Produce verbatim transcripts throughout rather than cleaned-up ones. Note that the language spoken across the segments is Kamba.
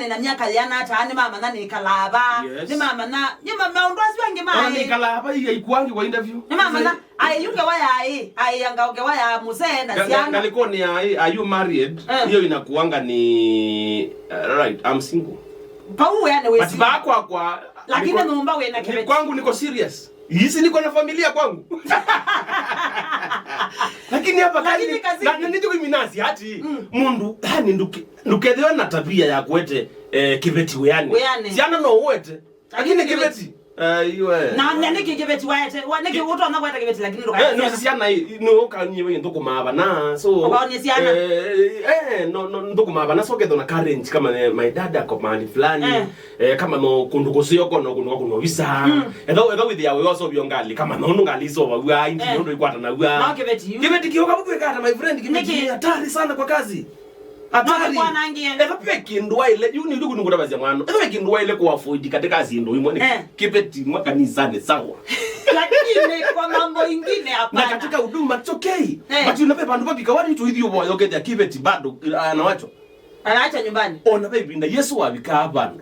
nĩ na myaka yĩana ata, nĩmamanya nĩkalaa va, Yes. nĩmamanya, nĩ ma-, maũndũ asu angĩ Ona maĩ. nĩkalaa va, ikuangi kwa interview. Nĩmamanya, aĩ yu ngewa yaĩ, aĩ anga ngewa ya mũsee na Nga-, nga-, syana. Ngalĩkonĩ ya, are you married? Eh. Hiyo inakuanga ni, uh, right, I'm single. Pau wĩanĩ wĩ But single. Vaa kwakwa, Lakini niko-, nyũmba wĩna ni kĩveti. Kwangu niko serious. Isi niko na familia kwangu. Lakini hapa Lakini kazi, kazini. Na, na ndio mimi nasi ati, Mm. mundu, yani nduke-, ndukethĩwe na tabia ya kuete, eh, kĩveti wĩanĩ. Wĩanĩ. Syana no uete. Lakini Lakini kĩveti. kĩveti. Eh, iwe. Na, na nĩkĩ kĩveti waete? Wa, nĩkĩ ũtonya kweta kĩveti lakini Eh, ndũkaete no syana? Syana i, no kani we ndukuma bana. So, Ukaonie syana. Eh, eh, no, no, ndukuma bana, so ketho na current kama, eh, my dad ako mahali fulani. Eh. Eh, kama no kundu kusio kono kundu kwa kuno visa. Mm. Etha, etha with ya we also biongali kama no ngali so wa wa inti Eh. ndo ikwata na wa. No kĩveti yu. Kĩveti kio kabu kwekata, my friend, kĩveti Nĩkĩ? Ni hatari sana kwa kazi. Hatari. No kwanangie. Etha pe kindu waile, yu ni ndugu nikutabazia mwana. Etha pe kindu waile ku avoid katika zindu imwe ni Eh. kĩveti mwa kanisa ni sawa. Lakini kwa mambo ingine Na hapana. katika huduma it's okay. Eh. But you know pe bandu babika wari tu ithio boyo kethia kĩveti bado, ah, anawacho. Anaacha nyumbani. Ona ve ĩvinda Yesu wavikaa vandũ,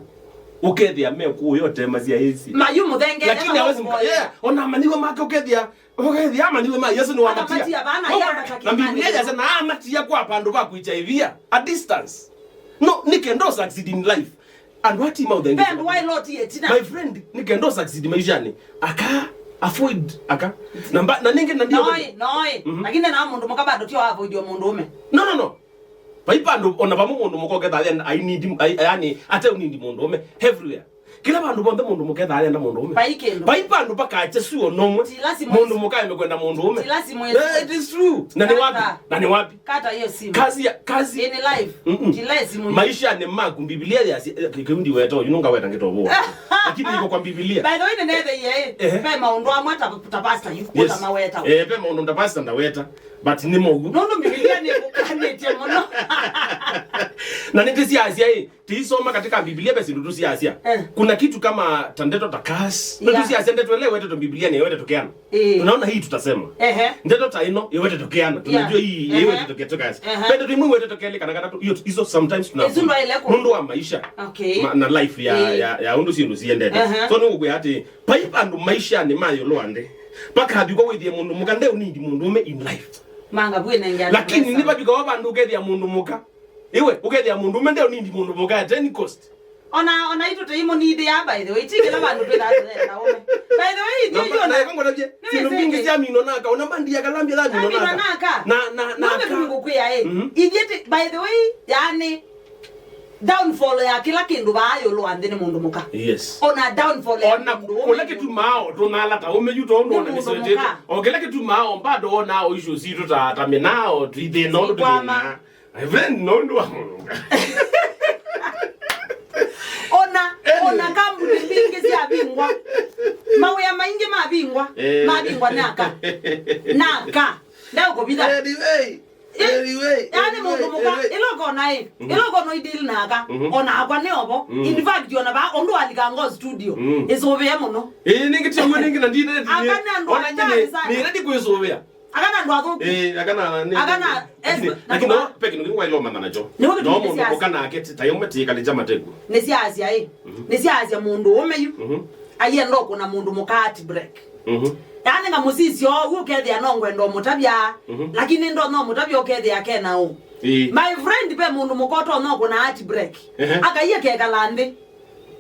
ũkethĩa mekuũ yote masya ĩsi. Mayu mũthengete Lakini hawezi mka-, yeah, ona amanyĩw'a make ũkethĩa, ũkethĩa amanyĩw'a ma Yesu nĩ wamatia. Akamatia vana, Kwa yamba na Biblia kakimanĩo. Yasema amatia kwa vandũ va kuicha ivia, a distance. No, nĩ kenda ũ succeed in life. Andũ ati maũthengete. Pembe wa iloti etina. My friend, nĩ kenda ũ succeed maishani. Aka avoid, aka. Na mba-, na ningi na ndio. Noi, noi. Mhm. Lakini na mũndũ mũka bado tio avoid mũndũ ũme. No, no, no. Vai vandũ ona vamwe mũndũ mũka ũketha ayenda, I need, I, yani, ate ũnindi mũndũ ũme everywhere. Kĩla vandũ vonthe mũndũ mũka etha ayenda mũndũ ũme. Vai kĩndũ. Vai vandũ vakache suo nomwe. Ti lazima mũndũ mũka eme kwenda mũndũ ũme. Ti lazima Eh, it is true. Na ni wapi? Kata. Na ni wapi? Kata hiyo simu. Kazi ya, kazi. In life. Mm-mm. Ti lazima. Maisha ni maku. Biblia ya si, eh, ki-, kiundi weto, you know, ngaweta ngitobo. Lakini iko kwa Biblia. By the way, nene the ye. Ehe. Pe maũndũ amwe ta, ta pastor yu, Yes. ta maweta. Eh, pe maũndũ ta pastor ndaweta. But nĩ mogu. Nũndũ Biblia nĩ ĩkũkanĩtye mũno. Na nĩndĩsiasya ĩ, tiisoma katika Biblia ve syĩndũ tũsiasya. Eh. Kuna kitu kama ta ndeto ta curse. Yeah. Nĩtũsiasya ndeto ĩla ĩwetetwe Biblia na ĩwetetwe kĩana. Eh. Tunaona hii tutasema. Ehe. Ndeto ta ĩno ĩwetetwe kĩana. Tunajua Yeah. hii Ehe. ĩwetetwe kĩana. Ehe. Ve ndeto imwe ĩwetetwe kelĩ kana katatu. Hiyo, hizo sometimes tuna Isu ndwaĩle kũ- nũndũ wa maisha. Okay. Ma-, na life ya, Eh. ya, ya ũndũ syĩndũ siendete. Ehe. So nĩũkwĩa atĩ, vai vandũ maishanĩ ma ĩũlũ wa nthĩ. Pakathi kwa wĩthie mũndũ mũka ndeũnindi mũndũ ũme in life. Manga bwĩ nenge andũ Lakini pesa. Nĩvavikawa vandũ ũkethĩa mũndũ mũka. Iwe, ũkethĩa mũndũ ũme ndeũnindi mũndũ mũka at any cost. Ona, ona itu tũimũnindĩa, by the way, ti kĩla vandũ twĩthaa tũyenda ũme. By the way, ithyĩ Na, yu na, na, na, ĩkangona bie, nĩ syĩndũ mbingĩ sĩngĩ. Sya mino naka, ona mbandi ya kalambia tha mino Amino naka. Naka. Na, na, na, Nũndũ naka. Tũkũkwĩa ĩ, Mhm. ithyĩ ti, by the way, yani, downfall ya kĩla kĩndũ vaa ĩũlũ wa nthĩ nĩ mũndũ mũka. Yes. Ona downfall ya Ona mũndũ kũla ũmwe. Kĩtumaa o tũnala ta ũme yu tondũ Nĩ ona mũndũ nĩswetete. Mũka. O kĩla kĩtumaa o bado ona o icio sitũ ta, ta mĩnao, twithĩna ũndũ Sikwama. Twĩthĩna. My friend, no ũndũ wa mũndũ mũka. Ona, Anyway. Ona kambuni mbingĩ syavingwa. Mawĩa maingĩ mavingwa. Eh. Mavingwa naka. Naka. Ndaũkũvitha. Anyway. Ĩ, Anyway, yani anyway, mũndũ mũka, anyway. Ĩla ũkona ĩ, Mhm. Ĩla ũkona idili naka, Mhm. Ona akwa nĩ ovo. Mm. In fact, ona va, ũndũ walikanga o studio, Mm. Ĩsũvĩe mũno. Ĩ, nĩngĩ ti ũguo nĩngĩ na ndine, Aka nĩ andũ ona hatari nyine, sana. Nĩ ready kwĩsũvĩa. Aka nĩ andũ athũku. Ĩ, aka na, nĩ, Aka na, nĩ, yes, lakini, na lakini tũma- no, pe kĩndũ kĩngĩ waĩle ũmantha nakyo. Nĩ ũndũ No nĩ mũndũ siasa. Mũka nake, ti, ta yomwe ti kalĩkya mategwa. Nĩ siasa ĩ. Mhm. Nĩ siasa mũndũ ũme yu. Mhm. Ayenda ũkũna mũndũ mũka heartbreak. Mhm. Yaani ngamũsisya ũu ũkethĩa no ngwenda ũmũtavya, Mhm. Lakini ndonya ũmũtavya ũkethĩa kena ũ. Ĩĩ. My friend, pe mũndũ mũka ũtonya ũkũna heartbreak. Ehe. Akaie kekala nthĩ.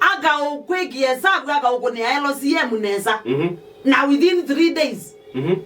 Akaũkwĩkĩa hesabu, akaũkũnĩa L C M nesa. Mhm. Na within three days, Mhm.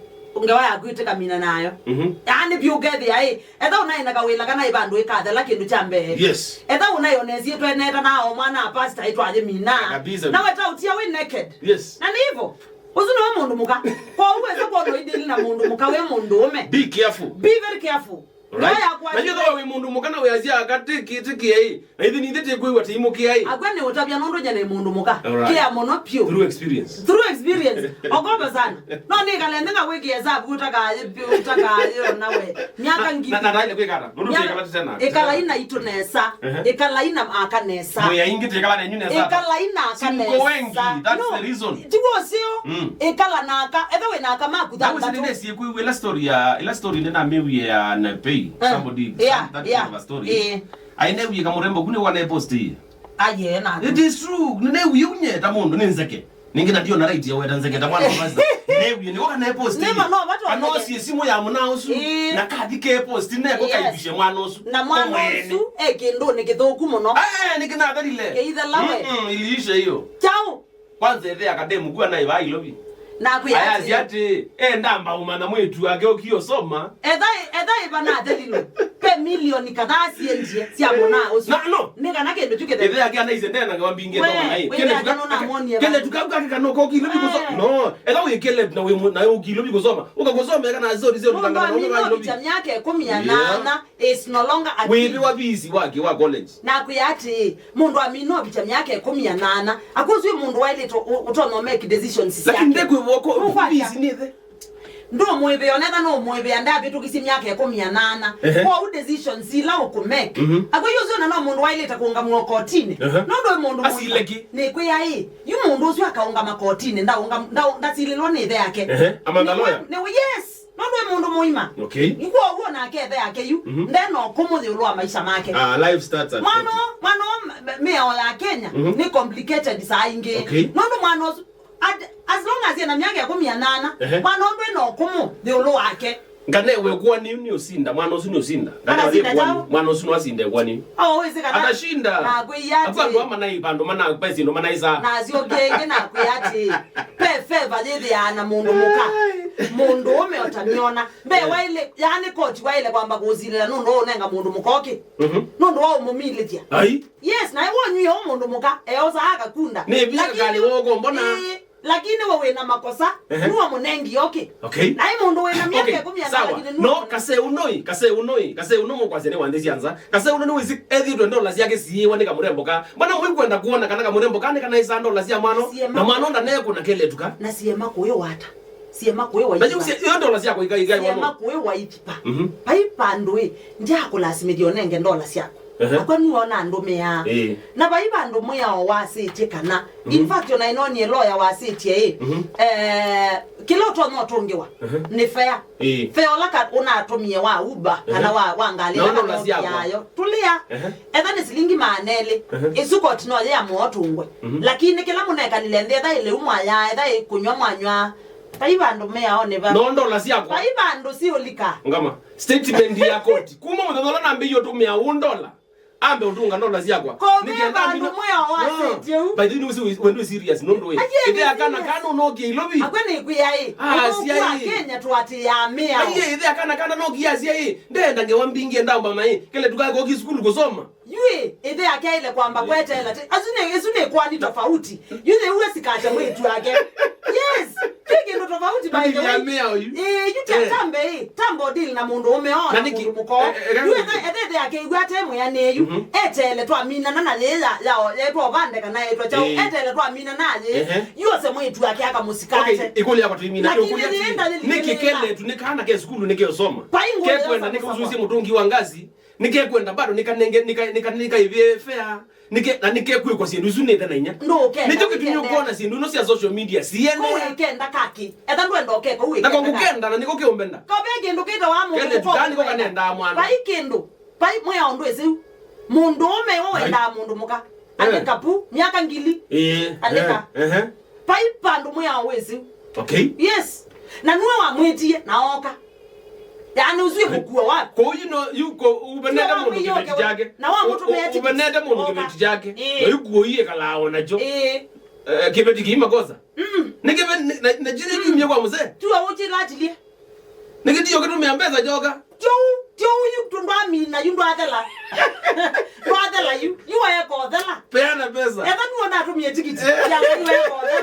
Ngewa yaku ĩtĩkamina nayo. Mhm. Yaani vyũ ũkethĩa ĩ, etha ũnaĩ na kawĩla kana ĩ vandũ ĩkathela kĩndũ kya mbee. Yes. Etha ũnaĩ onesie tweneta na o mwana a pastor ĩtwayĩmina. Kabisa. Na weta ũtia wĩ naked. Yes. Na nĩ hivyo. Ũsu nĩwe mũndũ mũka. Kwoou wesa kwona idili na mũndũ mũka wĩ mũndũ ũme. Be careful. Be very careful. Right? Ngewa yaku Na yu though wĩ mũndũ mũka na wĩasya aka tĩki, tĩki ei. Na ithyĩ nithe tĩkwĩw'a tĩimũkĩa ĩ. Akw'a nĩ ũtavya nũndũ nye nĩ mũndũ mũka. Alright. Kĩa mũno pyũ. Through experience. Through experience. Ogopa sana. No nĩkale nthĩ ngawĩkĩa hesabu ũtakayĩ, ũtakayĩ ona we. Myaka Na, ngili. Na, na ndaile kwĩkata. Nũndũ Myaka- tĩkala tĩtena. Ĩkala ina itũ nesa. Ehe. Ĩkala ina aka nesa. Mwĩa ingĩ tĩkala nenyu nesa. Ĩkala ina aka nesa. Si mko wengi. That's No. The reason. Ti wosio. Mm. Ĩkala na aka. Etha wĩ na aka maku That was thanthatũ. Nĩnesie kwĩw'a ĩla story ya, ĩla story nĩnamĩwie ya Nepei. Eh. Somebody, Yeah, some, that yeah. Kind of a story. Eh. Aĩ newie kamũrembo kune wane post ĩĩ. Aye na. It is true. Nĩnewie ũnyeta mũndũ nĩ nzeke. Ningĩ na ndiona right ya weta nzeke ta mwana wa pastor. Nĩnewie nĩ kana post. Nĩ ma no vatwa kana nzeke. Osie simu ya mũna ũsu. Ĩĩ. Na kathi ke post ne ko. Yes. Kaibishe mwana ũsu. Na mwana ũsu e kĩndũ nĩ kĩthũku mũno. Eh, nĩ kĩnatharire. Kĩithela we. Mm, iliisha hiyo. Chao. Kwanza ethe akademu kuwa naye wa Ilovi. Na kwĩ aya ati, ati, enda mbauma na mwitu ake ukiosoma. Etha, etha ĩva na athelilo. Pe milioni kadhaa siendie cia mwana ũsu. Na, no. Nĩ kana kĩndũ kyu kĩthe. Ethe ake anaise ndena ngwa mbingi. We, ndona naye. Wĩ kĩle ake tuka, nona moni ake, kele tuka kake kana ko kilo biko so. Eh. No. Etha wĩ kele na wĩ mu-, na wĩ kilo biko soma. Uka kusoma kana zori zori. Mũndũ kana amina Ilovi. Ũkĩkya myaka ĩkũmi na nana. Yeah. Is no longer a kid. Wĩthĩwa visi wake wa college. Na kwĩa atĩĩ, mũndũ amina ũvikya myaka ĩkũmi na nana, akw'o ũsu wĩ mũndũ waĩlĩte ũ-, ũtonya make decisions syake. Lakini ndekwĩvoko. Ũkwasya visi nĩ the. Ndũmwĩvĩa, onetha no ũmwĩvĩa ndavĩtũkisye myaka ĩkũmi na nana. Ehe. Kwoou decisions ila ũkũmake. Mhm. Akw'o ũsu ona no mũndũ waĩlĩte kũũngamw'a kotinĩ. Ehe. Nũndũ wĩ mũndũ mũima. Asileki. Nĩkwĩa ĩ, yu mũndũ ũsu akaũngama kotinĩ, ndaũnga-, ndaũ-, ndasilĩlwa nĩ ĩthe yake. Ehe. Amanda lawyer. Nĩ, nĩ, yes. Nũndũ wĩ mũndũ mũima. Okay. Nĩ kwoou nake ethe yake yu, mhm, ndena ũkũmũ ĩũlũ wa maisha make. Ah, life starts at forty. Mwana, mwana, m-, m-, mĩao ya Kenya, mhm, nĩ complicated saa ingĩ. Okay. Nũndũ mwana ũsu, at, as long as ena myaka ĩkũmi na nana, ehe, mwana ũndũ ena ũkũmũ ĩũlũ wake. Ngane we kwani nĩ ũsinda, mwana ũsu nĩ ũsinda. Ngane we kwani, mwana ũsu no asinde kwani. Oh, wĩsĩ kana. Atashinda. Na kwĩa atĩ. Akwandũ ama na ipando mana pesi no manaisa. Na sio kenge na kwĩa atĩ. Pe favor yĩthĩaa na mũndũ mũka. Mũndũ ũme ũtamĩona. Mbe waĩle, yani koti waĩle kwamba kũsilĩla nũndũ ũnenga mũndũ mũka ũkĩ. Mhm. Nũndũ wa ũmũmilĩthya. Ai. Yes, na wonywie mũndũ mũka, eosa akakunda. Nĩ via kali woko, mbona? Ĩĩ, lakini we wĩna makosa, ehe, nũwa mũnengi ũkĩ. Okay. Na mũndũ wĩna myaka ĩkũmi na nana, okay, sawa. Lakini no, nũwa kase unoi, kase unoi, kase uno mũkwasya nĩ wanthi syanza. Kase uno nĩ wĩsĩ ethĩtwe ndola syake siĩwa nĩ kamũrembo ka. Mbona ũikwenda kuona kana kamũrembo ka nĩ kana isa ndola sya mwana? Na mwana ndanekũna keletuka. Na siema kũyũwata. Siema kũĩ wa. Na yu ĩthipa. Yu si-, yu ndola syakwa ikai, ikai. Siema wano. Kũĩ wa ĩthipa. Mhm. Vai vandũ ĩ, ndyakũlasimĩthya ũnenge ndola syakwa. Ehe. Akwa nĩwona ndũmĩaa. Ĩĩ. Na vai vandũ mwĩao wasĩtye kana. Mhm. In fact, ona ĩnonie lawyer wasĩtye ĩ. Mhm. Eh, kĩla ũtonya ũtũngĩwa. Ehe. Nĩ fare. Ĩĩ. Fare ũla ka-, ũnatũmie wa Uber, kana, ehe, wa, wa ngalĩ. Na ĩla ndola syakwa. Yayo. Tũlĩa. Ehe. Etha nĩ silingi maana elĩ. Ehe. Ĩsu koti no yĩamũa ũtũngwe. Mhm. Lakini kĩla mũnekalile nthĩ, etha ĩlĩu mwaya, etha ĩ kũnywa mwanywa. Vai vandũ mĩao nĩ va. No ndola syakwa. Vai vandũ siũlika. Ngama. Statement ya koti. Kuma mũthenya ũla nambĩie ũtũmĩa ũ ndola. Ambe ũtũnga ndola syakwa. Ko ve vandũ mwĩao wasĩtye u. By the way, nĩ wĩsĩ wĩ-, wendũ serious, nũndũ wĩ. Aye, ĩthe akana serious. Kana ũnokie Ilovi. Akwe nĩ kwĩa ĩ. Ah, ũthũku wa Kenya tũatĩĩaa mĩao. Aye, ĩthe akana kana nokia asia ĩ. Ndenda ngewa mbingi ndamba mai. Kele tukakoki sukulu kusoma. Yu ĩ, ĩthe yake aile kwamba kweteela ti. Asu nĩ, isu nĩ kwani tofauti. Yu nĩ uwe sikate mwĩtu wake. Yes. Kĩ kĩndũ tofauti by the way. Tũtithia mĩao yu. Eh, yu ta-, eh, tambe ĩ, tambe ũdili na mũndũ ũme ona na nĩkĩ, mũndũ mũko. Eh, eh, yu ĩthe, ĩthe yake yu ate mwĩanĩe yu. Mhm. Eteele twaminana na yĩ ya, ya, yetwa ovande kana yetwa chao. Eh. Eteele twaminana na yĩ. Ehe. Yu ose mwĩtu wake akamũsikate. Okay, ikũlya kwa tuimina. Lakini ĩkũlya nĩenda ti, nĩkĩ keletu, nĩ kana ke sukulu, nĩke ũsoma. Pai ngũlya kekwenda, nĩke ũsoma. Ũsusie mũtũngi wa ngazi. Nĩkekwenda bado nĩkanenge, nika, nika, nikaivie fare. Nĩke, na nĩkekwĩkwa syĩndũ isu nĩte na inya. Ndũkenda. Nĩkyo kĩtumi ũkwona syĩndũ ino sya social media siene. Kũwĩkenda kaki. Etha ndwenda ũkeka, ũwĩkenda kaki. Nako ngũkenda na nĩko kĩũmbenda. Kave kĩndũ kĩtawa mũndũ. Kele tukani ko kanenda mwana. Vai kĩndũ. Vai mwĩa ũndũ ĩsĩu. Mũndũ ũme wendaa mũndũ mũka. Eh. Andĩka pu, myaka ngili. Ĩĩ. Andĩka. Eh, ehe. Vai vandũ mwĩao wĩsĩ. Okay. Yes. Na nĩwe wamwĩtie, na oka. Yaani, ũsu ĩ mũkuo waku. Kwa hiyo, no, yuko, ubenete mũndũ kĩveti kyake. Na wamũtũmĩa tikiti. Ubenete mũndũ kĩveti kyake. Ĩĩ. Na yukuo iye kalao nacho. Ĩĩ. Eh, kĩveti kĩ makosa. Mm. Nĩ kĩveti, na, na jini jumie kwa mzee. Tu auchila atilie. Nĩkĩ ndiyo kĩtũmĩa mbesa njoka? Tyo, tyo yu tũ ndwamina, yu ndwathela. Ndwathela yu, yu waeka ũthela. Peana pesa. Etha nĩwe ũnatũmie tikiti. Eh. Ya yu waeka ũthela.